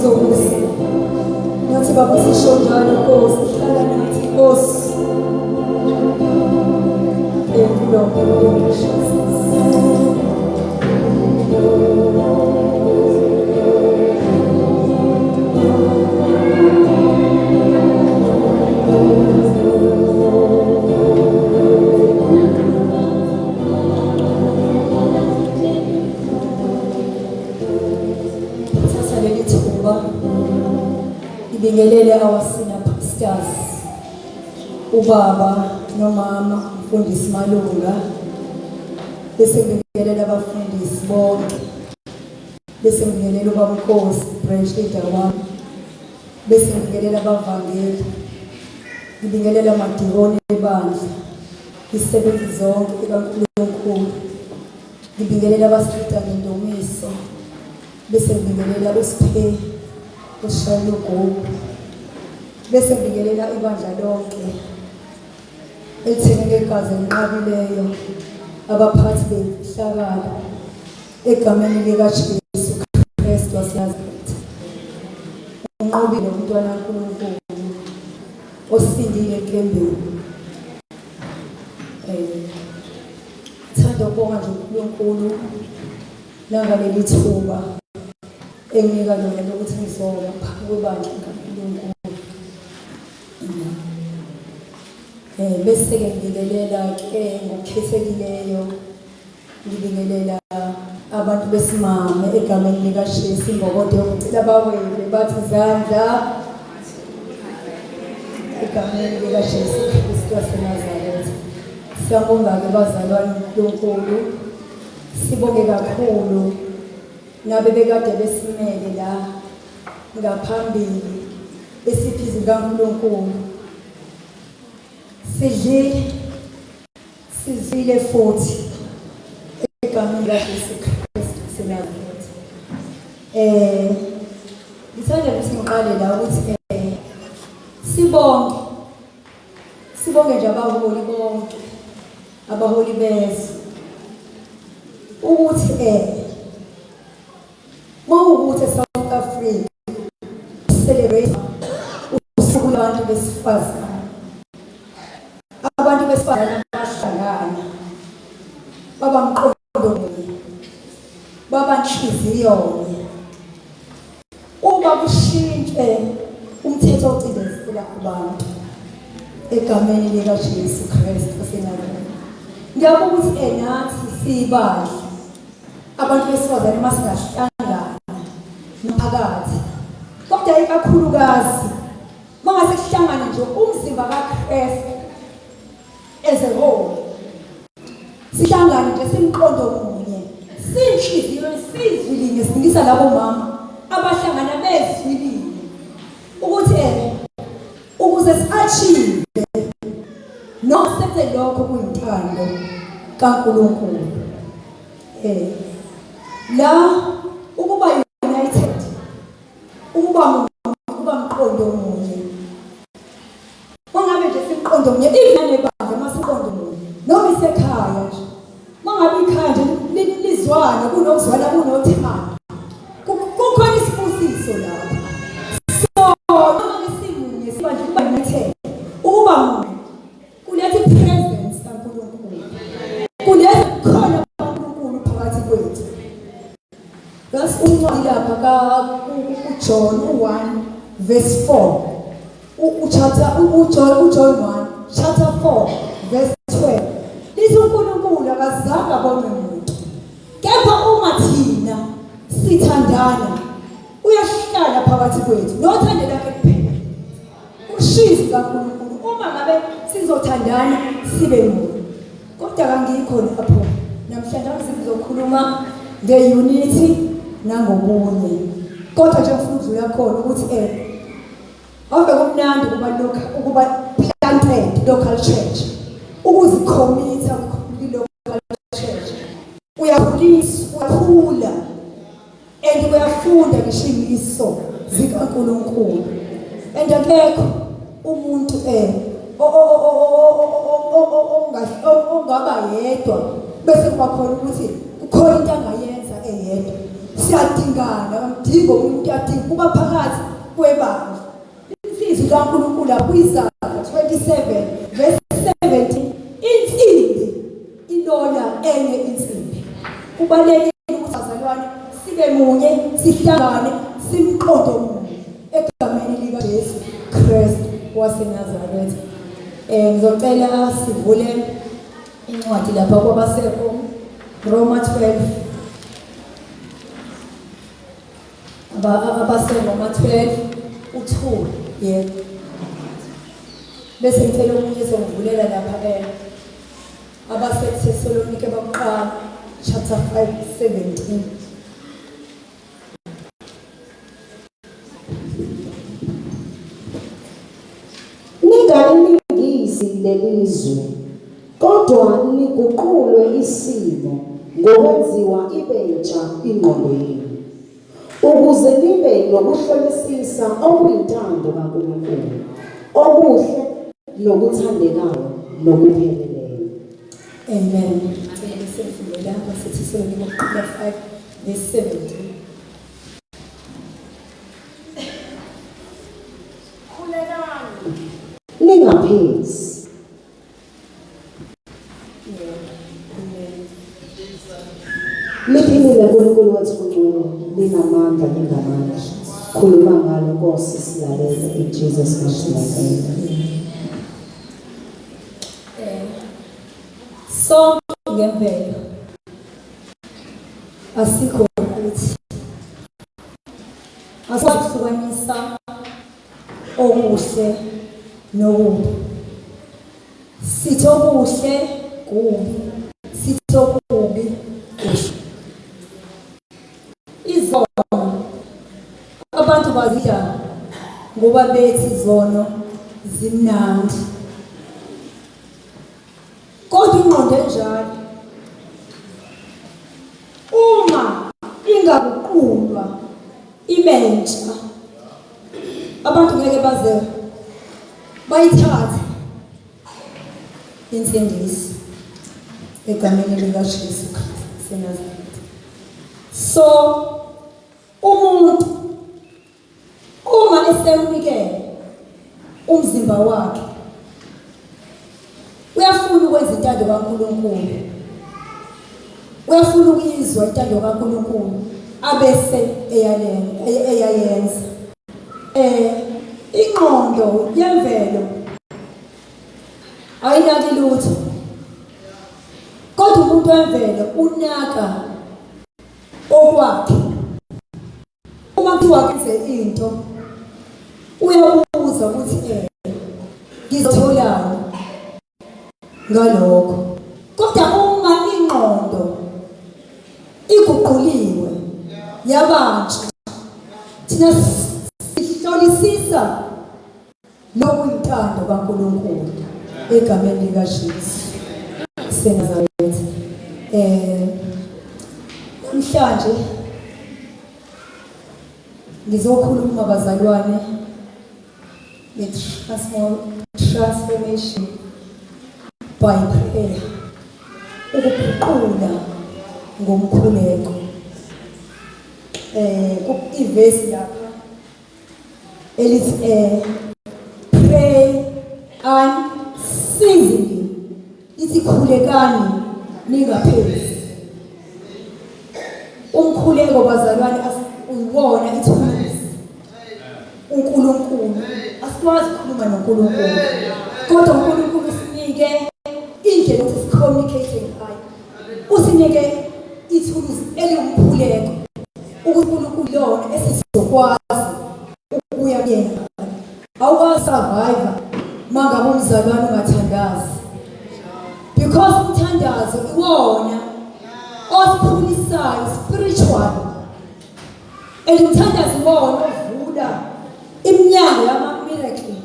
Uzobusa nathi Baba, sisho njalo Nkosi, hlala nathi Nkosi. Thank you, Lord. Thank you, Jesus. Thatha leli thuba ibingelele our senior pastors, ubaba nomama mfundisi Malunga, bese ngibingelela abafundisi bonke, bese ngibingelela ubaba Nkosi branch leader wami, bese ngibingelela abavangeli, ngibingelela amadikoni ebandla, izisebenzi zonke likaNkulunkulu, ngibingelela abasitha ngendumiso, bese ngibingelela uSiphe oshayela ugubhu, bese ngibingelela ibandla lonke elithenge ngegazi elinqabileyo, abaphathi bemfihlakalo, egameni likaJesu Kristu waseNazaretha. Unqobile umntwana kaNkulunkulu osindile enkembeni. Thanda ukubonga nje uNkulunkulu nangaleli thuba enginika lona lokuthi ngizoba phambi kwebandla likaNkulunkulu. Bese-ke ngibingelela ke ngokukhethekileyo, ngibingelela abantu besimame egameni likaJesu. Imbokodo, ngicela bawele bathi izandla egameni likaJesu Kristu waseNazaretha. Siyabonga-ke bazalwane uNkulunkulu, sibonge kakhulu nabe bekade besimele la ngaphambili besiphi izwi likaNkulunkulu. Sidlile, sizwile futhi egameni likaJesu Kristu waseNazaretha. Ngithanda ukuthi ngiqale la ukuthi sibonge, sibonge nje abaholi bonke, abaholi bezwe, ukuthi mawukuthi eSouth Africa celebrate usuku labantu besifazane, abantu besifazane bahlangana baba mqondo munye, baba nhliziyo nye, uma kushintshwe umthetho ocindezela abantu egameni likaJesu Kristu waseNazaretha. Ngiyabuka ukuthi nathi siyibandla, abantu besifazane masingahlangana nomphakathi, kodwa ikakhulukazi mangase kuhlangane nje umzimba kaKristu as a whole, sihlangane nje simqondo munye, sinhliziyo sizwi linye, singisa labo mama abahlangana bezwi linye ukuthi ukuze si-achieve noma senze lokho kuyintando kaNkulunkulu. La ukuba united, ukuba munye, ukuba mqondo munye. Mangabe nje simqondo munye, even nebandla masiqondo munye, noma isekhaya nje, mangabe ikhaya nje lizwana, kunokuzwana, kunothando, kukhona isibusiso lapho. So noma simunye, siba nje ukuba united, ukuba munye kuletha i-presence kaNkulunkulu, kuletha ubukhona bukaNkulunkulu phakathi kwethu. That's uncwadi lapha ka uJohn 1 verse 4. Uchapter uJohn 1 chapter 4 verse 12. Lithi uNkulunkulu akazange abonwe muntu, kepha uma thina sithandana uyahlala phakathi kwethu nothando lakhe kuphela. Ushizi kaNkulunkulu uma ngabe sizothandana sibe munye. Kodwa kangikho lapho namhlanje, ngizokhuluma nge-unity nangobunye. Kodwa nje ngifuna ukudlula khona ukuthi ave kumnandi ukuba local, ukuba planted local church, ukuzikhomitha kwi-local church. Uyakhuliswa, uyakhula and uyafunda ngisho imiso zikaNkulunkulu. And akekho umuntu ongaba yedwa bese kuba khona ukuthi kukhona into angayenza eyedwa. Siyadingana, kamdingo umuntu uyadinga kuba phakathi kwebandla. Insizwa kaNkulunkulu akwizaga 27 verse 17 insimbi ilona enye insimbi. Kubalulekile ukuthi bazalwane sibe munye, sihlangane, simqondo munye egameni likaJesu Kristu waseNazaretha. Eh ngizocela sivule incwadi lapha kwabaseRoma Roma 12 abaseRoma 12 u2 yebo bese ngicela omunye ezongivulela lapha eh abaseThesalonike bakuqala chapter 5 17 Ningalilingisi lelizwe, kodwa niguqulwe isimo ngokwenziwa ibe ntsha ingqondo yenu, ukuze nibe nokuhlolisisa okuyintando kaNkulunkulu, okuhle nokuthandekayo nokupheleleyo. Amen. Cela sifunde lapha sithi selokuqala 5 verse 17. Khulekani. Ningaphezi. Liphilile uNkulunkulu wethu ungcono, linamandla, lingamandla. Khuluma ngalo Nkosi silalele in Jesus mighty name. Amen. Eh, sonke ngemvelo asikho right asihlukanisa okuhle nokubi sithi okuhle kubi sithi okubi kuhle izono abantu bazidla ngoba bethi izono zimnandi Kodwa ingqondo enjalo uma ingaguqulwa ibentsha abantu ngeke baze bayithathe insindiso egameni likaJesu Kristu seNazaretha. So umuntu Uma esewunikele umzimba wakhe uyafuna ukwenza intando kaNkulunkulu, uyafuna ukuyizwa intando kaNkulunkulu abese eyayenza. Eh ingqondo yemvelo ayinaki lutho, kodwa umuntu wemvelo unaka okwakhe. Uma kuthiwa kenze into uyabuza ukuthi eh ngizotholani ngalokho. Kodwa uma ingqondo iguquliwe yabantsha thina sihlolisisa lokuyintando kaNkulunkulu egameni likaJesu seNazaretha. Eh namhlanje ngizokhuluma bazalwane nge-transformation by prayer, ukuguqula ngomkhuleko. Eh ivesi lapha elithi eh pray unceasingly ithi khulekani ningaphezi umkhuleko bazalwane uyiwona ithuluzi uNkulunkulu asikwazi ukukhuluma noNkulunkulu kodwa uNkulunkulu usinike indlela yokuthi sicommunicate ngayo usinike ithuluzi eliwumkhuleko uNkulunkulu lona esizokwazi ukuya kuyena. Awukwazi survive mangabe umzalwane ungathandazi. Because umthandazo iwona osikhulisayo spiritual. And umthandazo iwona ovula iminyango yama miracle.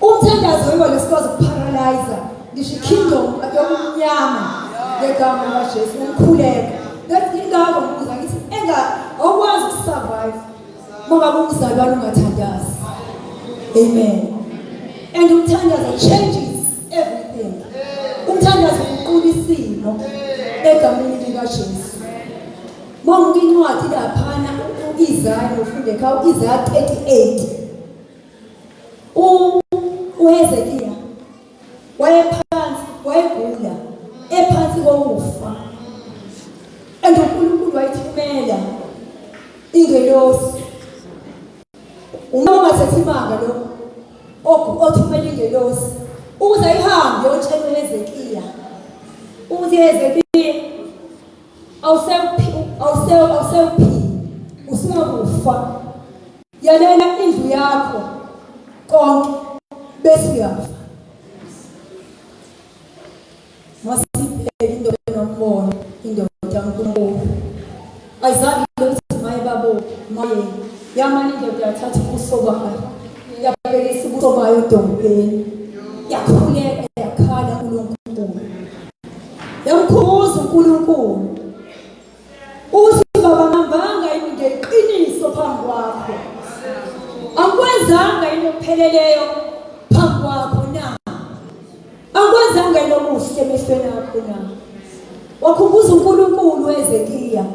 Umthandazo yiwo lesikwazi ukuparalyze ngisho ikingdom yobumnyama ngegama likaJesu umkhuleko. That's ingakho ngibuza ngithi enga awukwazi ukusurvive ngoba kumzalwane ungathandazi. Amen. And umthandazo changes everything. Umthandazo uqula isimo egameni likaJesu. Uma incwadi laphana u-Isaya ufunde ekhaya u-Isaya 38. UHezekiya wayephansi, wayegula, ephansi kokufa. And uNkulunkulu wayithumela ingelosi. Uma ungathethi imanga lo othumela ingelosi ukuze ihambe yotshela uHezekiya ukuthi Hezekiya awusewuphili usuyakufa yalela indlu yakho konke bese uyafa. Masibheke indoda enombono, indoda kaNkulunkulu. Ayizange ukuthi maye babo, maye. Yamane indoda yathatha ubuso bayo, yabhekisa ubuso bayo odongeni. Yakhuleka yakhala uNkulunkulu. Yamkhumbuza uNkulunkulu. Ukuthi baba ngihambanga yini ngeqiniso phambi kwakho. Angikwenzanga yini okupheleleyo phambi kwakho na? Angikwenzanga yini okuhle emehlweni akho na? Wakhumbuza uNkulunkulu uHezekiya.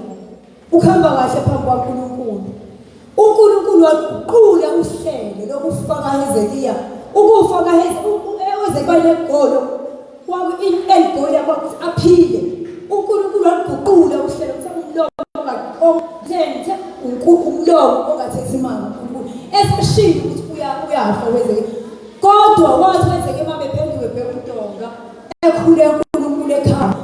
Ukuhamba kahle phambi kwaNkulunkulu. UNkulunkulu waguqula uhlelo lokufa kaHezekiya. Ukufa kaHezekiya negolo kwaku-eligoli kwakuthi aphile. UNkulunkulu waguqula uhlelo kuthiwa umlomo ongathe umlomo ongathethi imali uNkulunkulu eseshilo ukuthi uyafa uHezekiya. Kodwa wathi uHezekiya uma bephenduke bheka udonga ekhule uNkulunkulu ekhaya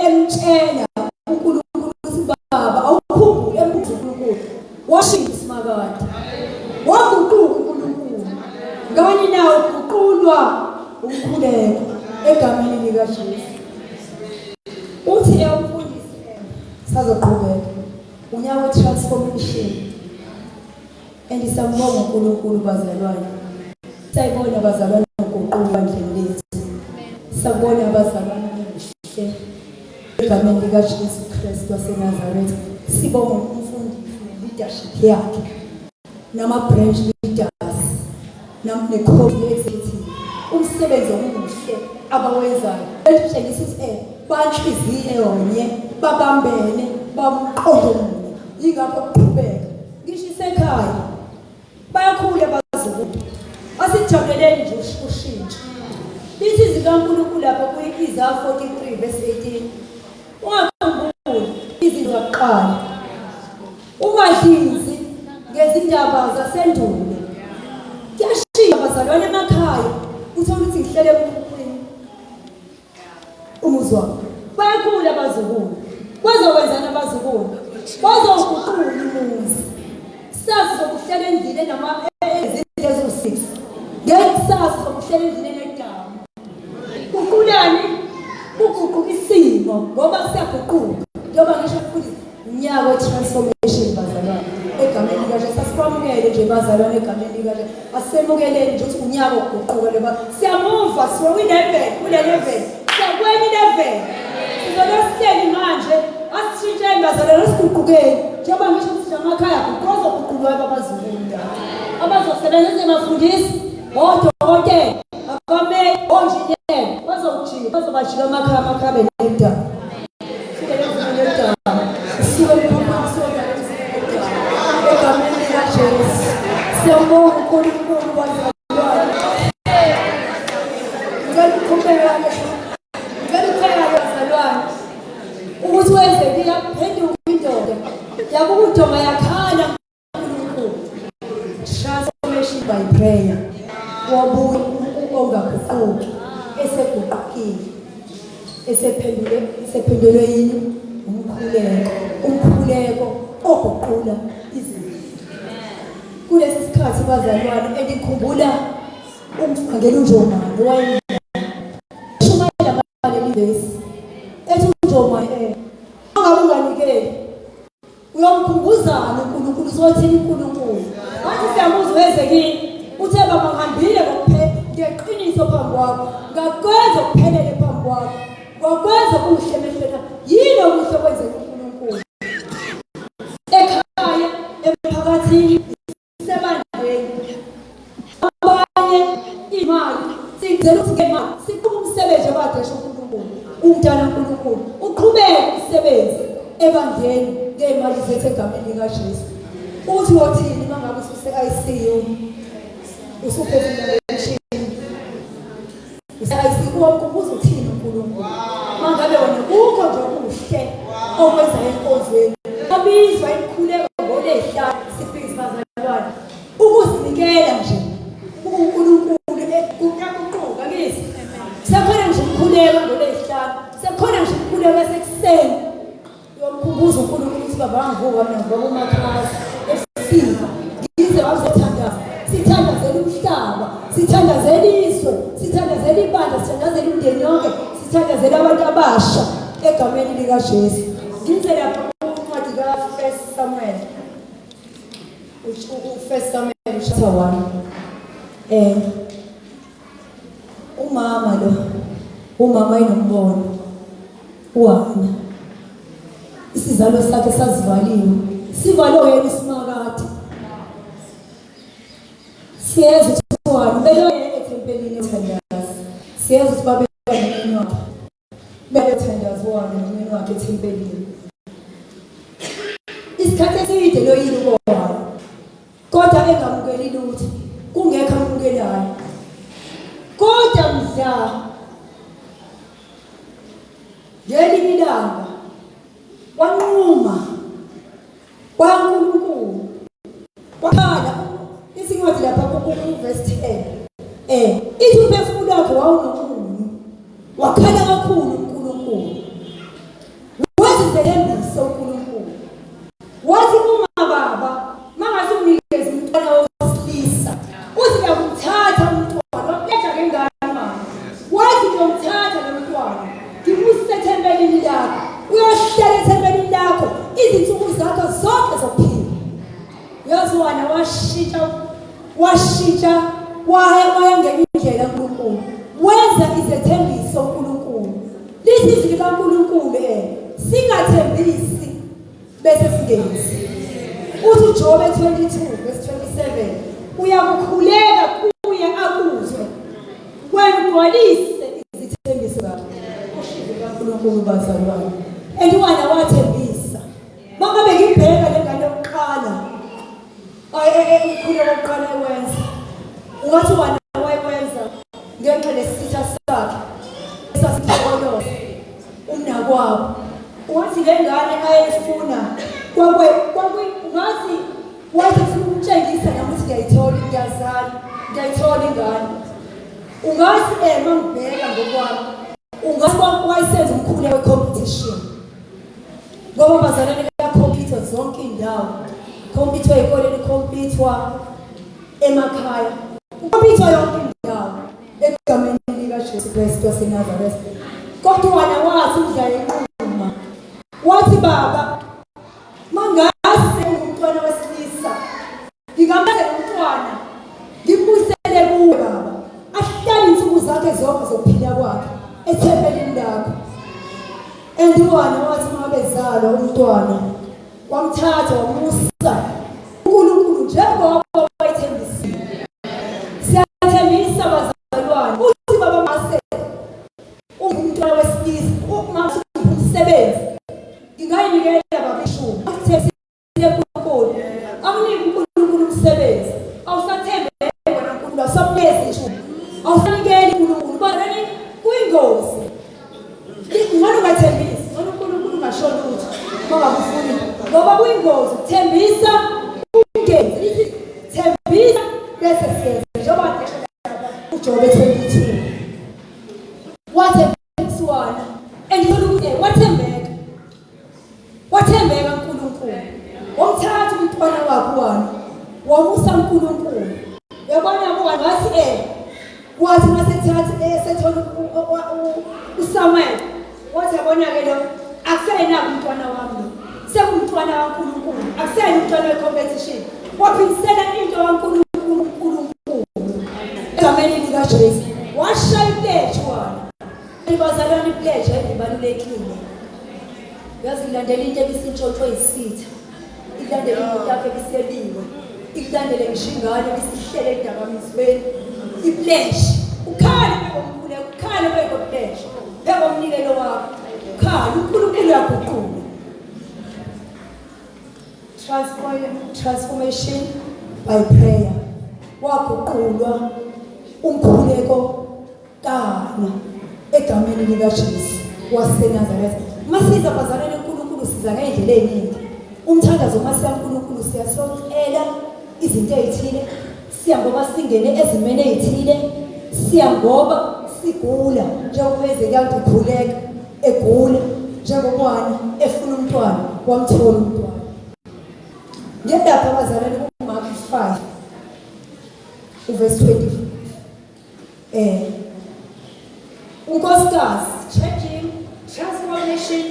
emtshela uNkulunkulu ukuthi baba awukhumbule embuza uNkulunkulu washintsha isimakade waguquka uNkulunkulu ngani na uguqulwa umkhuleko egameni likaJesu. Uthi umfundisi sazoqhubeka unyaka we-transformation and siyambonga uNkulunkulu bazalwane. Sayibona abazalwane uguquko ebandleni lethu. Sabona abazalwane behle egameni likaJesu Kristu waseNazaretha. Sibonga umfundisi ne-leadership yakhe nama-branch leaders ne-committee executive umsebenzi omuhle abawenzayo etshengisa ukuthi banhliziyo yonye babambene bamqondo munye yingakho kuqhubeka ngisho isekhaya Bayakhula abazukulu. Asijabuleleni nje ushintsho. Lithi izwi likaNkulunkulu lapha kwi-Isaya 43 verse 18. Ungakhumbuli izinto zakuqala. Ungadlinzi ngezindaba zasendulo. Kuyashintsha bazalwane emakhaya. Uthole ukuthi ngihlele emkhukhwini. Umuzi wabo. Bayakhula abazukulu. Bazokwenzani abazukulu? Bazowuguqula umuzi. Kusasa sokuhlela endlini enama ezindlu eziwu-6. Ngekusasa sokuhlela endlini enedamu. Guqulani? Kuguquka isimo ngoba siyaguquka. Njengoba ngisho futhi unyaka we-transformation bazalwane egameni likaJesu. Asikwamukele nje bazalwane egameni likaJesu. Asemukeleni nje ukuthi unyaka wokuguquka leba. Siyamuva siwe kwi-level, kule level. Siyakwenye level. Sizobe sihleli manje asishintsheni bazalwane asiguqukeni. Njengoba ngisho ukuthi amakhaya aguquka azoguqulwa abazukulu la. Abazosebenza njengabafundisi, odokotela, abameli, onjiniyela bazojika bazobajika amakhaya amakhaya benedaba. Egameni likaJesu. Siyambonga uNkulunkulu bazalwane. Ngicela uqhubeke ngicela uqhubeke bazalwane. Ukuthi wenzeke yaphenduka indoda. Yabuka udonga yakhala uNkulunkulu. Transformation by prayer. Wabuya ongaguquki eseguqukile. Esephendule esephendulwe yini? Umkhuleko. Umkhuleko oguqula izinto. Kulesi sikhathi bazalwane engikhumbula umvangeli uNjomane wayeshumayela ngaleli vesi. Ethi uNjomane ngabe unganikeli Uyomkhumbuzana uNkulunkulu uzothini uNkulunkulu. Wathi siyamuzwa uHezekiya uthe baba ngihambile ngeqiniso phambi kwakho ngakwenza okuphelele phambi kwakho ngakwenza okuhle emehlweni akho. Yini okuhle okwenzeka uNkulunkulu ekhaya emphakathini sebandleni abanye imali senzela ukuthi ngemali siqhuba umsebenzi obadesha uNkulunkulu umntana uNkulunkulu uqhubeke umsebenzi ebandleni. iy'mali zethu egameni likaJesu. Uthi wothini uma ngabe ususe-ICU usuphefumula emshini use-ICU wamkhumbuza uthini uNkulunkulu uma ngabe wena kukho nje okuhle okwenzayo enkonzweni abizwa imikhuleko ngolehla sibhizi bazalwane ukuzinikela nje kuNkulunkulu kuyaguquka kithi sekhona nje umkhuleko ngolesihlanu sekhona nje umkhuleko esekuseni uyomkhumbuza uNkulunkulu ukuthi baba wangivuka mina ngivuka kumakhaza efika ngize wazothandaza sithandazela umhlaba sithandazela izwe sithandazela ibandla sithandazela imindeni yonke sithandazela abantu abasha egameni likaJesu ngize lapha kuncwadi ka-First Samuel First Samuel chapter 1. Eh umama lo umama inombono uHana isizalo sakhe sazivaliwe sivalwe yena isimakade siyeza ukuthi uHana beke ethempelini ethandaza siyeza ukuthi babe nomyeni wakhe bebethandaza uHana nomyeni wakhe ethempelini isikhathi eside loyini uHana kodwa engamukeli lutho kungekho amukelayo kodwa mhla ngelinye ilanga wanquma kwaNkulunkulu kwakhala isincwadi lapha kuvesi 10 eh ithi umphefumulo wakhe wawunomunyu wakhala kakhulu uNkulunkulu wenza izethembiso uNkulunkulu wathi uma baba mangase unginikeze umntwana wesilisa uthi ngiyakuthatha umntwana wakuletha ngengane mama wathi ngiyomthatha lo mntwana ngimuse ethempelini lakho uyohlala ethempelini lakho izinsuku zakho zonke zokuphila uyazi wana washintsha washintsha waye wayangena indlela uNkulunkulu wenza izethembiso uNkulunkulu lithi izwi likaNkulunkulu eh singathembisi bese singenzi uthi uJobe 22 verse 27 uyakukhuleka kuye akuzwe wengcwalise izithembiso zakho ushizo kaNkulunkulu bazalwane and wena wathembisa mangabe ngibheka le ngane yokuqala umkhuleko wokuqala ewenza ungathi wena wayewenza ngenxa lesitha sakhe esasithokoza umnakwabo wathi le ngane ayefuna kwakwe kwakwe ngathi wathi ufuna ukutshengisa nami ukuthi ngiyayithola ngiyazala ngiyayithola ingane ungathi ema ngibheka ngokwami ungathi wayesenza umkhuleko we-competition ngoba bazalwane kuyakhompyuthwa zonke iy'ndawo khompyuthwa ey'koleni khompyuthwa emakhaya khompyuthwa yonke indawo egameni likaJesu Kristu waseNazaretha kodwa wena wathi udla inquma wathi baba mangase umntwana wesilisa ngingamenzela umntwana ngibuyisele kuwe baba ahlale insuku zakhe zonke zokuphila kwakhe ethempelini lakho and uwana wathi uma bezalwa umntwana wamthatha wamusa uNkulunkulu njengoba wayethembisile siyathembisa bazalwane uthi baba mase ungumntwana wesilisa uma umsebenzi ngingayinikela baba ishumi uNkulunkulu awunike uNkulunkulu umsebenzi awusathembe wena uNkulunkulu awusamnikezi ishumi awusanikeli uNkulunkulu kodwa kuyingozi ngcono ungathembisi ngcono uNkulunkulu ungasho lutho uma ungakufuni ngoba kuyingozi ukuthembisa ungenzi lithi thembisa bese siyenza njengoba ngisho lapha uJobe 22 wathembiswana and uthola ukuthi wathembeka wathembeka uNkulunkulu wamthatha umntwana wakhe wani wamusa uNkulunkulu uyabona kuwani wathi eh wathi masethatha esethola uSamuel wathi yabona ke lo akuseyena umntwana wami lo sekumntwana kaNkulunkulu akuseyena umntwana wecompetition waphindisela into kaNkulunkulu uNkulunkulu egameni likaJesu washaya ipledge wona bazalwane ipledge ibalulekile yazi ilandela into ebisintshontsho isitha ikulandele imoto yakho ebisebiwe ikulandele ngisho ingane ebisihlele edakamizweni ipledge ukhale bekomkhuleko ukhale bekomphledge bekomnikelo wakho ukhale uNkulunkulu uyaguqula. Transformation by prayer. Waguqulwa umkhuleko kaHana egameni likaJesu waseNazaretha. Masiza bazalwane uNkulunkulu siza ngey'ndlela ey'ningi. Umthandazo masiya uNkulunkulu siyasocela izinto ey'thile, siya ngoba singene ezimeni ey'thile, siya ngoba sigula njengoba uHezekiya ukhuleka egula njengomwana efuna umntwana wamthola umntwana. Ngendaba abazalwane kuMark 5 uverse 24 unkosikazi changing transformation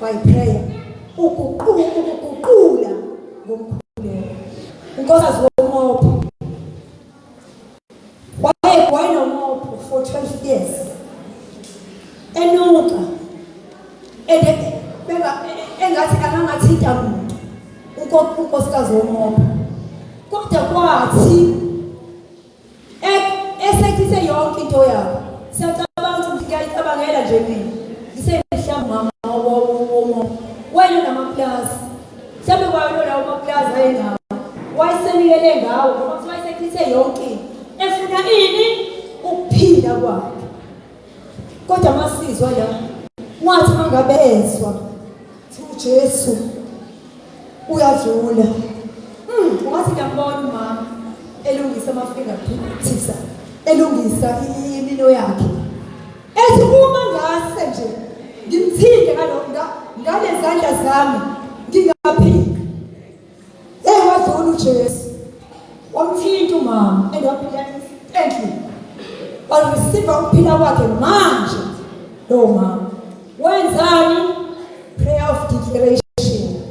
by prayer uguquka ukuguqula ngomkhuleko unkosikazi womopho waye wayenomopho for 12 years enuka ende beka engathi akangathinta muntu unkosikazi womopho kodwa kwathi Esethise yonke into yabo. Siyacabanga ukuthi ngiyayicabangela nje mina. Ngisemhlawumbe mama womo. Wena namaplazi. Mhlawumbe kwayo lawo maplazi ayenawo. Wayesenikele ngawo ngoba kuthiwa wayesechithe yonke into. Efuna ini? Ukuphila kwakhe. Kodwa masizwa la wathi mangabe ezwa uJesu uyadlula. Ungathi ngiyambona umama elungisa ama-fingertips elungisa imino yakhe. Ethi uma ngase nje ngimthinte ngalezandla zami ngingaphila. Hey wadlula uJesu. Wamthinta umama and waphila instantly. Wareceive ukuphila kwakhe manje lo mama. Wenzani? Prayer of declaration.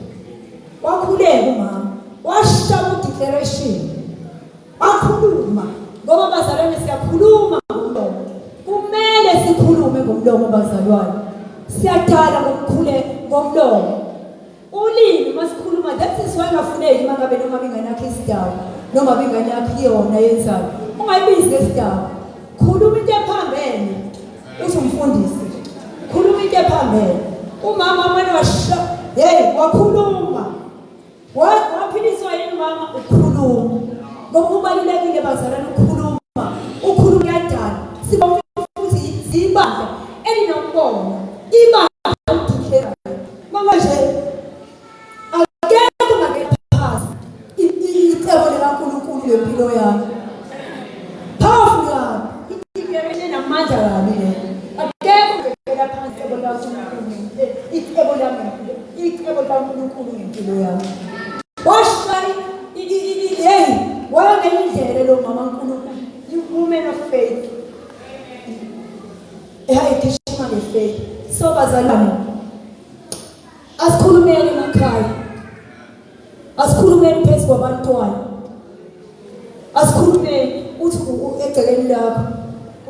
Wakhuleka umama. Washaya declaration. Wakhuluma ngoba bazalwane siyakhuluma ngomlomo. Kumele sikhulume ngomlomo bazalwane. Siyadala ngokukhuleka ngomlomo. Ulimi uma sikhuluma that is why ngafuneki uma ngabe noma ingane yakho isidawu noma ingane yakho iyona yenzayo ungayibizi ngesidawu khuluma into ephambene uthi umfundisi khuluma into ephambene umama amane washa hey wakhuluma waphiliswa yini umama ukhuluma ngoba kubalulekile bazalwane ukukhuluma ukhuluma kuyadala sibonge futhi ibandla elinombono ibandla elidikelayo mama nje akekho ongangena phansi icebo likaNkulunkulu lempilo yami powerful kabi ideclaration enamandla kabi le akekho ongangena phansi icebo likaNkulunkulu icebo lami icebo likaNkulunkulu ngempilo yami washaya hey wayengenye indlela lo mama uNkulunkulu you woman of faith eyayigijima ngefaith so bazalwane asikhulumeni emakhaya asikhulumeni phezu kwabantwana asikhulumeni uthi egcekeni lakho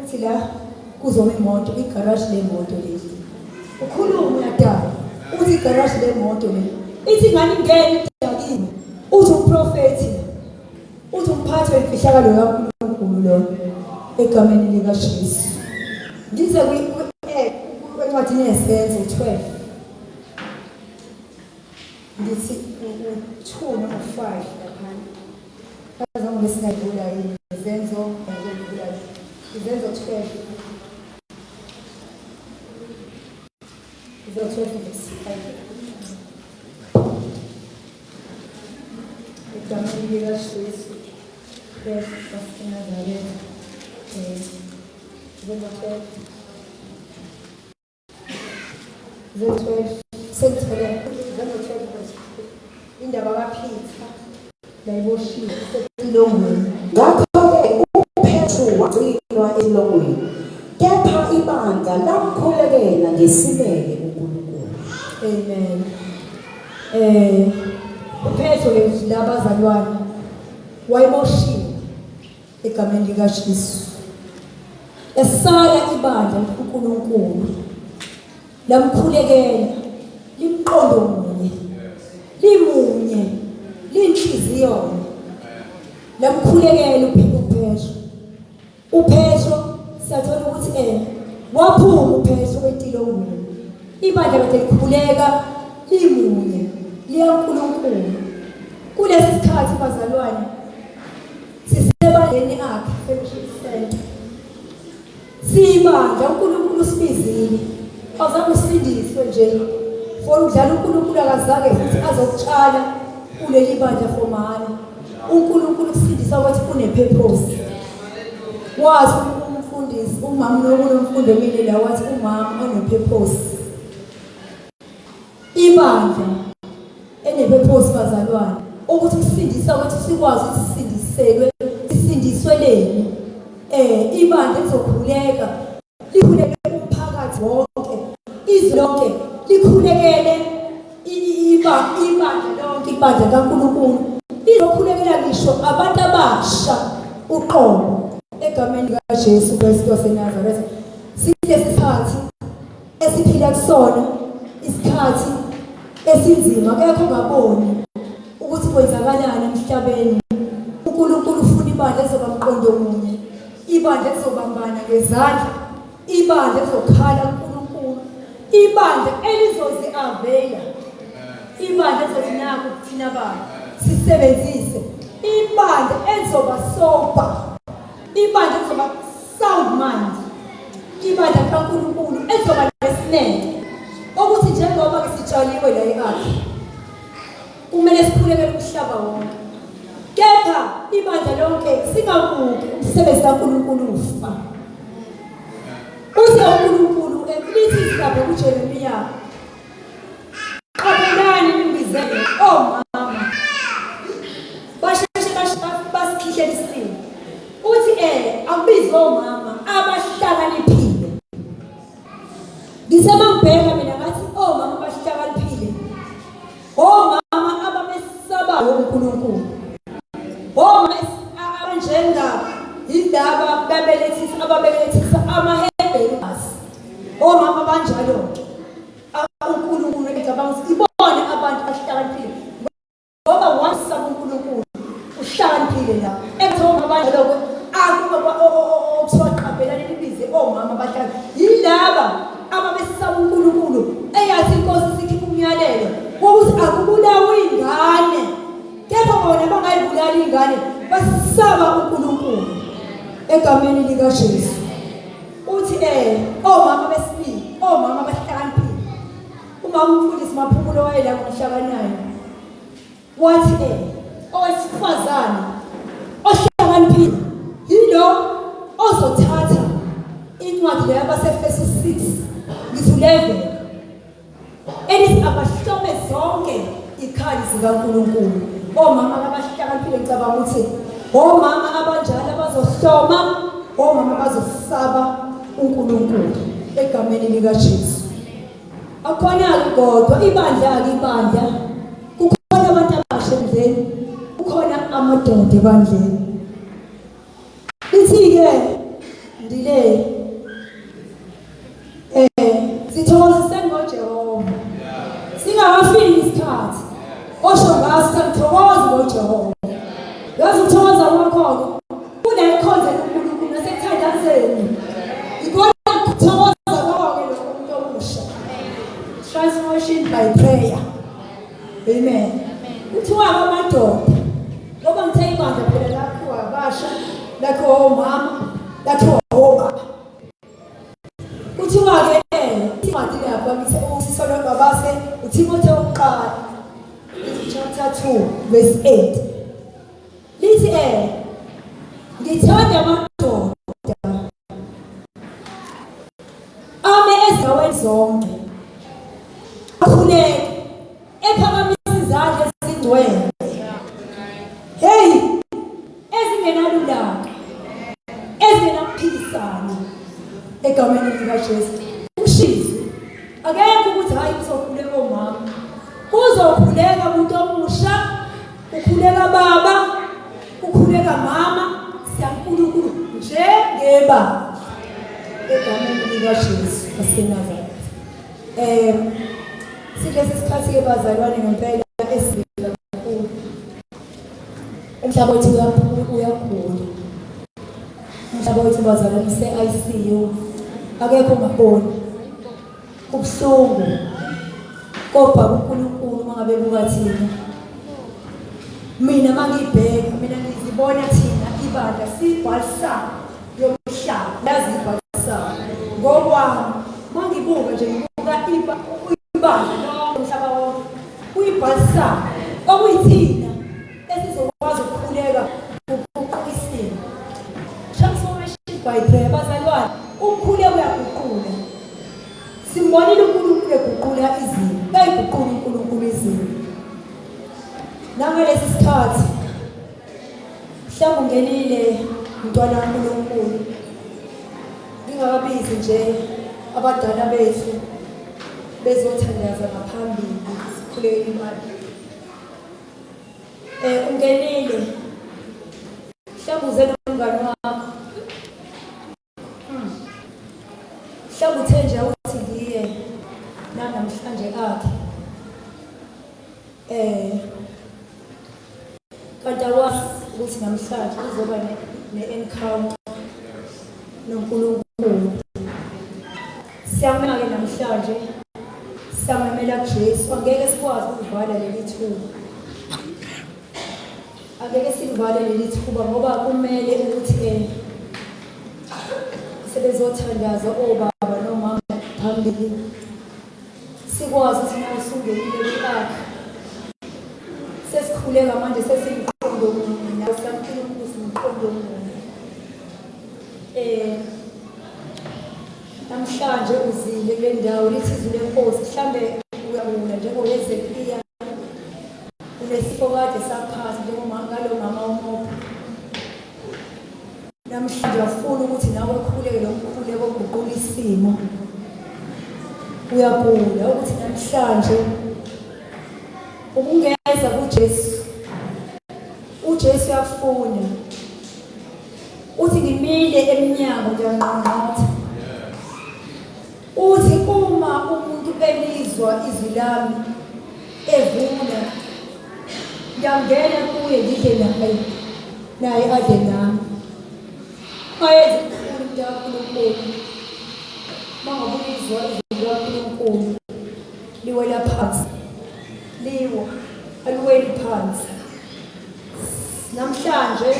uthi la kuzoma imoto igaraji lemoto leli ukhulume uyadala uthi igaraji lemoto leli ithi ingane ingene idakiwe uthi umprofethi Uthi umphathi wemfihlakalo kaNkulunkulu lo egameni likaJesu. Ngize kwi encwadini yeSenzo 12. Ngithi u-2 noma u-5 laphana. Kaze ngoba singayivula yini izenzo ngiyivula izenzo 12. Izenzo 12 verse 5. Egameni likaJesu Kristu waseNazaretha. Zenzo 12. Zenzo 12. Sengithole Zenzo 12. Indaba kaPeter yayiboshiwe isetilongweni. Ngakho-ke uPetru wagcinwa etilongweni, kepha ibandla lamkhulekela ngesineke uNkulunkulu. Amen. UPetro ke labazalwane wayeboshiwe egameni likaJesu. Esala ibandla likaNkulunkulu lamkhulekela limqondo munye limunye linhliziyo lamkhulekela uPetro uPetro siyathola ukuthi waphuma uPetro etilongweni ibandla kade likhuleka limunye liyaNkulunkulu. Kulesi sikhathi bazalwane sisebandleni akhe Fellowship Center. Siyibandla uNkulunkulu usibizile. Awuzange usindiswe nje for udlala uNkulunkulu akazange futhi azokutshala kuleli bandla for mahhala. uNkulunkulu ukusindisa ukuthi une-purpose. Wazi umfundisi umama nokunomfundo emile la wathi umama one-purpose. Ibandla enepurpose bazalwane ukuthi kusindisa ukuthi sikwazi ukuthi sisindiselwe sisindiswe leni eh ibandla lizokhuleka likhuleke umphakathi wonke izwe lonke likhulekele ibandla lonke ibandla kaNkulunkulu lizokhulekela ngisho abantu abasha uqobo egameni likaJesu Kristu waseNazaretha. Silesi sikhathi esiphila kusona isikhathi esinzima akekho ongaboni ukuthi kwenzakalani emhlabeni. UNkulunkulu ufuna ibandla elizoba mqondo munye, ibandla elizobambana ngezandla, ibandla elizokhala kuNkulunkulu, ibandla elizozi-aveya, ibandla elizothi naku kuthina baba sisebenzise, ibandla elizoba sober, ibandla elizoba sound mind, ibandla likaNkulunkulu elizoba nesineke okuthi njengoba ke sitshaliwe la e-Akhe kumele sikhulekele umhlaba wonke kepha ibandla lonke singabuki umsebenzi kaNkulunkulu ufa. Uthi uNkulunkulu lithi isigaba kuJeremiya, qaphelani ningizele omama basheshe basikhihlela isimo. Uthi akubizwe omama abahlakaniphile. Ngithe mangibheka mina ngathi omama abahlakaniphile, omama abamesabayo uNkulunkulu, omama abanjenga yilaba babelethisa ababelethisa amaHebheru basi, omama abanjalo-ke uNkulunkulu ecabanga ukuthi ibone abantu abahlakaniphile ngoba wasaba uNkulunkulu uhlakaniphile la ekuthiwa omama lokho okuthiwa qaphelani nibize omama abahlanu yilaba ababesaba uNkulunkulu eyathi inkosi sikhipha umyalelo wokuthi akubulawe ingane kepha bona bangayibulali ingane basaba uNkulunkulu egameni likaJesu. Uthi omama besibili omama abahlakaniphile Umama umfundisi Maphumulo wayela ngomhlakanayo wathi owesifazane ohlakaniphile yilo ozothatha incwadi leyo abaseFesu 6 ngithi 11 elithi abahlome zonke ikhali zikaNkulunkulu. Omama abahlakaniphile ngicabanga ukuthi omama abanjalo abazohloma, omama abazosaba uNkulunkulu egameni likaJesu. Akhona-ke kodwa ibandla-ke ibandla kukhona abantu abasha ebandleni, kukhona amadoda ebandleni. Lithi-ke ndile sithokoziseni ngoJehova singakafiki isikhathi osho ngaso sangithokoza ngoJehova. Yazi ukuthokoza kwakho-ke kunekhonzela uNkulunkulu nasekuthandazeni ikona kuthokoza kwakho-ke lokho umuntu omusha. Transformation by prayer. Amen. Kuthiwa amadoda ngoba ngithe ibandla phela lakhiwa abasha, lakhiwa omama, lakhiwa obaba. Kuthiwa-ke incwadi lapha ngithi uSisolo Babase uThimothi wokuqala chapter 2 verse 8 lithi ngithanda amadoda ame ezindaweni zonke akhuleke ephakamisa izandla ezingcwele hey ezingenalulaka ezingenakuphikisana egameni likaJesu. Ushizwe akekho ukuthi hayi kuzokhuleka omama, kuzokhuleka umuntu omusha, ukhuleka baba, ukhuleka mama, siyaNkulunkulu njengebandla egameni likaJesu waseNazaretha. Silesi sikhathi-ke bazalwane ngempela esibi kakhulu. Umhlaba wethu uyagula. Umhlaba wethu bazalwane use-ICU. Akekho ongaboni. Kubuhlungu. Kodwa uNkulunkulu uma ngabe buka thina. Mina mangibheka mina ngizibona thina ibandla sibhalisa yomhlaba yazi ibhalisa ngokwami mangibuka nje ngibuka ibandla lonke umhlaba wonke uyibhalisa okuyithina esizokwazi ukukhuleka kuguquka isimo. Transformation by prayer bazalwane, umkhuleko uyaguqula. Simbonile uNkulunkulu eguqula izinto, uyayiguqula uNkulunkulu izinto. Nangalesi sikhathi mhlawumbe ungenile mntwana kaNkulunkulu, ngingakabizi nje abadala bethu bezothandaza ngaphambili sikhuleke imali. Eh ungenile. Mhlawumbe uze nomngani wakho. Mhlawumbe uthe nje awuthi ngiye nanamhlanje akhe. Eh kanti awazi ukuthi namhlanje kuzoba ne-encounter noNkulunkulu. Siyamema-ke namhlanje, siyamemela kuJesu. Angeke sikwazi ukuvala leli thuba, angeke silivale leli thuba ngoba kumele ukuthi um sebezothandaza obaba nomama phambili, sikwazi ukuthi nawe usungenile kwi-akha sesikhuleka manje sesiyimqondo munye nawe siyamcela ukuthi umqondo munye. Namhlanje uzile kule ndawo lithi izwi lenkosi mhlambe uyagula njengoHezekiya unesifo kade saphasa njengalo mama omopha namhlanje afuna ukuthi nawe ukhuleke lo mkhuleko oguqula isimo uyagula ukuthi namhlanje ubungeza kuJesu uJesu uyakufuna Uthi ngimile emnyango ngiyanqonqotha. Uthi uma umuntu elizwa izwi lami evula ngiyangena kuye ngidle naye naye adle nami. Mayenze ukukhulu mntakaNkulunkulu mangabe ulizwa izwi likaNkulunkulu liwela phansi liwa aliweli phansi. Namhlanje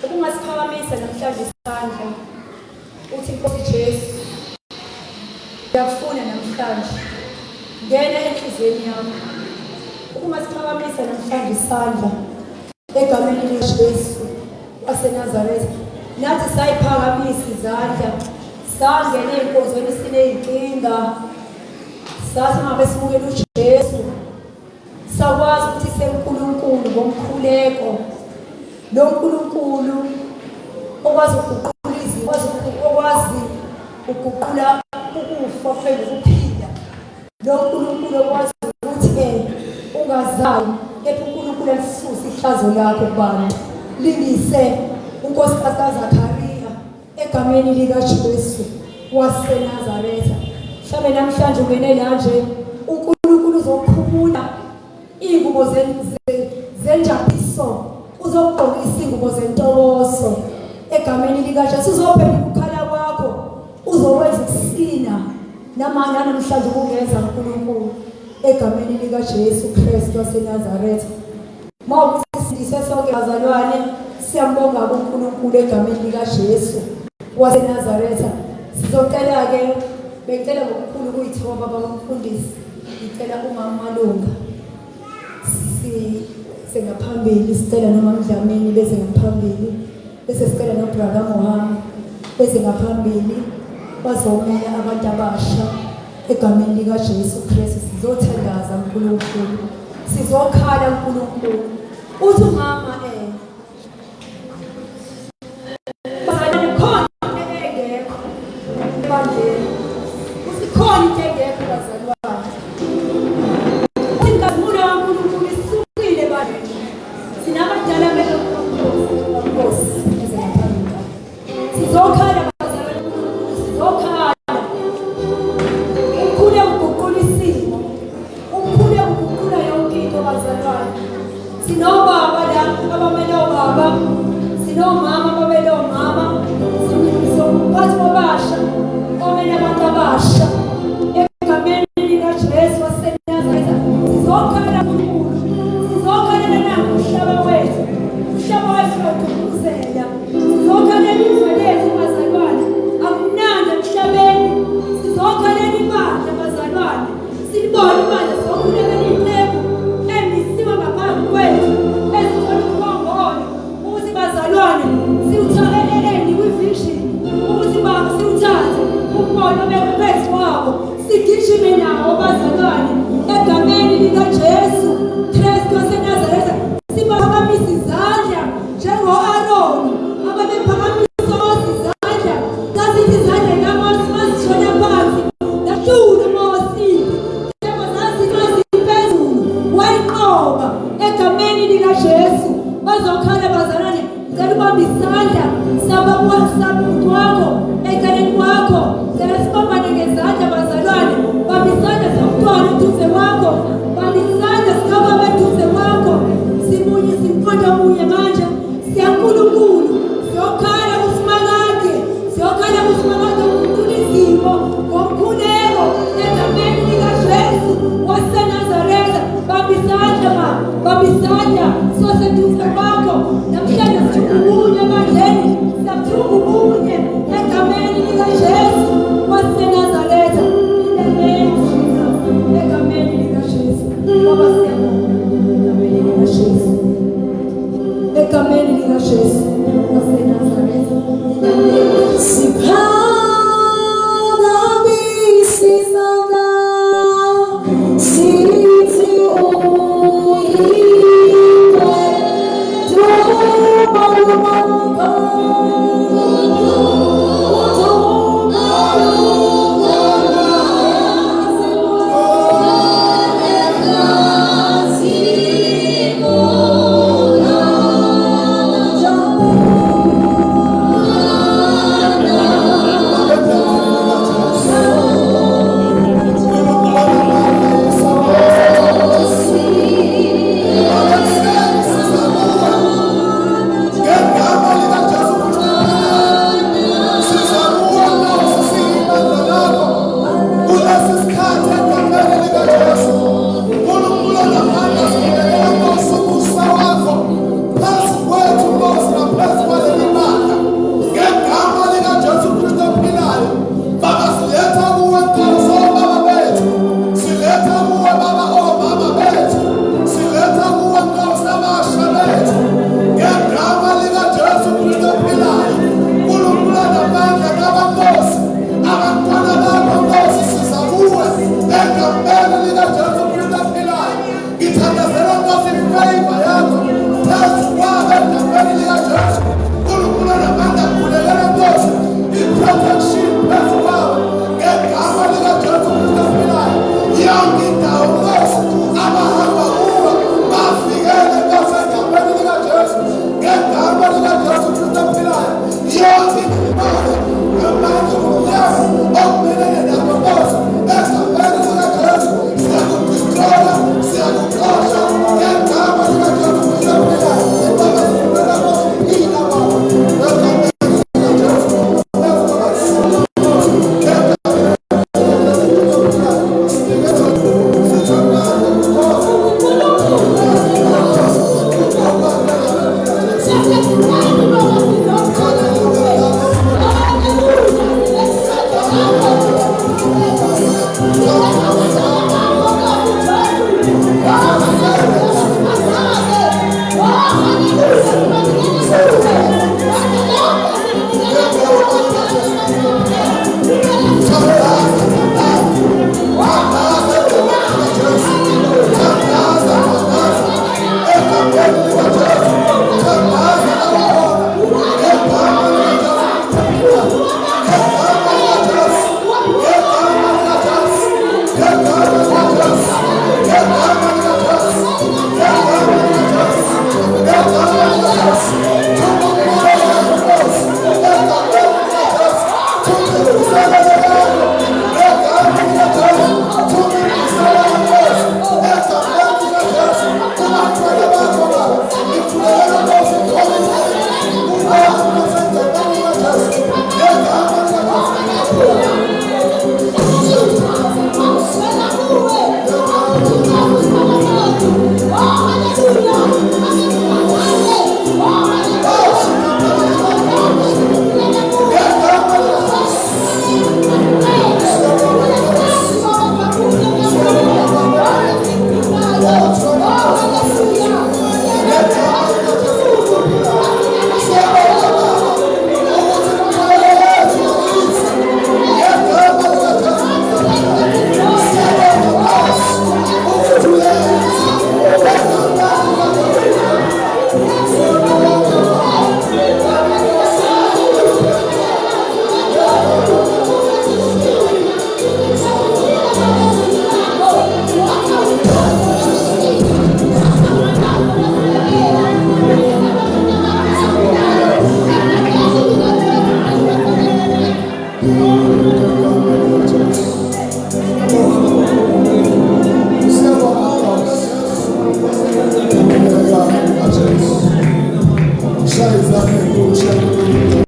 ubungasiphakamisa namhlanje isandla uthi Nkosi Jesu ngiyakufuna namhlanje ngena enhliziyweni yami. Ubungasiphakamisa namhlanje isandla egameni likaJesu waseNazaretha. Nathi sayiphakamisa izandla sangena ey'nkonzweni siney'nkinga sathi ngabe simukela uJesu Sakwazi ukuthi seNkulunkulu ngomkhuleko. Lo Nkulunkulu okwazi ukuguqula izinto, okwazi ukuguqula ukufa kube ukuphila. Lo Nkulunkulu okwazi ukuthi eh ungazali kepha uNkulunkulu alisuse ihlazo lakho kubantu. Lingise unkosikazi kaZakhariya egameni likaJesu waseNazaretha. Mhlawumbe namhlanje ungene la nje uNkulunkulu uzokhumula iy'ngubo zenjabuliso, uzokugqokisa iy'ngubo zentokozo egameni likaJesu. Uzophendula ukukhala kwakho, uzokwenza ukusina namanje namhlanje ukungenza uNkulunkulu egameni likaJesu Kristu waseNazaretha. Mawukuthi sisindiswe sonke bazalwane, siyambonga kuNkulunkulu egameni likaJesu waseNazaretha. Sizocela-ke, bengicela ngokukhulu ukuyithoba baba umfundisi, ngicela umama Malunga size ngaphambili, sicela nomama Dlamini beze ngaphambili, bese sicela nobrother Mohammed beze ngaphambili bazomela abantu abasha. Egameni likaJesu Kristu sizothandaza uNkulunkulu. Sizokhala uNkulunkulu. Uthi umama eh Bazalwane khona into engekho ebandleni. Uthi khona into engekho bazalwane. Inkazimulo kaNkulunkulu isukile ebandleni. Sinabadala beNkosi ezengaphambili. Sizokhala bazalwane uNkulunkulu sizokhala. Umkhule uguqula isimo. Umkhule uguqula yonke into bazalwane. Sinobaba la abamele obaba. Sinomama abamele omama. Sinomphathi wabasha omele abantu abasha. Egameni likaJesu waseNazaretha sizokhala uNkulunkulu. Sizokhalela namuhla. Ababenesono, ababephakamisa Mose izandla, zazithi izandla zikaMose mazishona phansi, yahlula uMose impi, kepha zazithi maziphezulu, wayinqoba egameni likaJesu. Bazokhala bazalwane, ngicela ubambe isandla sabhuti wakho eceleni kwakho, ngicela sibambane ngezandla bazalwane, bamba isandla somntwana eduze kwakho, bamba isandla sikababa eduze kwakho, simunye simqondo munye manje, siyaNkulunkulu, siyokhala kuSimakade, siyokhala kuSimakade ukuguqula izimo ngomkhuleko egameni likaJesu waseNazaretha. Bamba isandla ma, bamba isandla sose.